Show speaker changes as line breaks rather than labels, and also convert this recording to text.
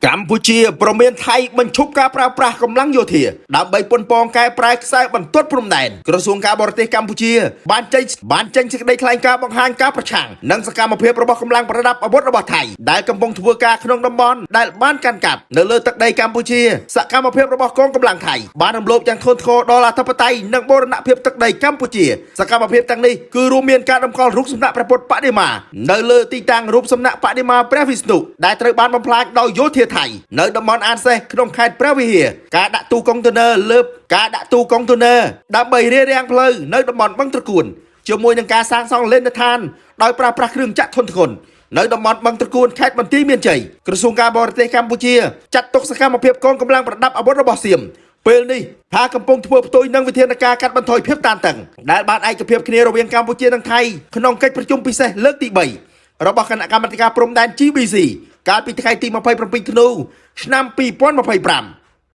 កម្ពុជាប្រមានថៃបញ្ឈប់ការប្រើប្រាស់កម្លាំងយោធាដើម្បីប៉ុនប៉ងកែប្រែខ្សែបន្ទាត់ព្រំដែនក្រសួងការបរទេសកម្ពុជាបានចេញបានចេញសេចក្តីថ្លែងការណ៍បង្ហាញការប្រឆាំងនិងសកម្មភាពរបស់កម្លាំងប្រដាប់អាវុធរបស់ថៃដែលកំពុងធ្វើការក្នុងតំបន់ដែលបានកាន់កាប់នៅលើទឹកដីកម្ពុជាសកម្មភាពរបស់កងកម្លាំងថៃបានរំលោភយ៉ាងធ្ងន់ធ្ងរដល់អធិបតេយ្យនិងបូរណភាពទឹកដីកម្ពុជាសកម្មភាពទាំងនេះគឺរួមមានការតម្កល់រូបសំណាកព្រះពុទ្ធបដិមានៅលើទីតាំងរូបសំណាកបដិមាព្រះវិស្ណុដែលត្រូវបានបំផ្លាញដោយយោធាថៃនៅតំបន់អានសេះក្នុងខេត្តព្រះវិហារការដាក់ទូកុងតឺន័រលើការដាក់ទូកុងតឺន័រដើម្បីរារាំងផ្លូវនៅតំបន់បឹងត្រកួនជាមួយនឹងការសាងសង់លេនដ្ឋានដោយប្រើប្រាស់គ្រឿងចាក់ធុនធ្ងន់នៅតំបន់បឹងត្រកួនខេត្តបន្ទាយមានជ័យក្រសួងការបរទេសកម្ពុជាចាត់ទុកសកម្មភាពកងកម្លាំងប្រដាប់អាវុធរបស់សៀមពេលនេះថាកំពុងធ្វើផ្ទុយនឹងវិធានការកាត់បន្ថយភាពតានតឹងដែលបានឯកភាពគ្នារវាងកម្ពុជានិងថៃក្នុងកិច្ចប្រជុំពិសេសលើកទី3របស់គណៈកម្មាធិការព្រំដែន GBC កាលពីថ្ងៃទី27ធ្នូឆ្នាំ2025។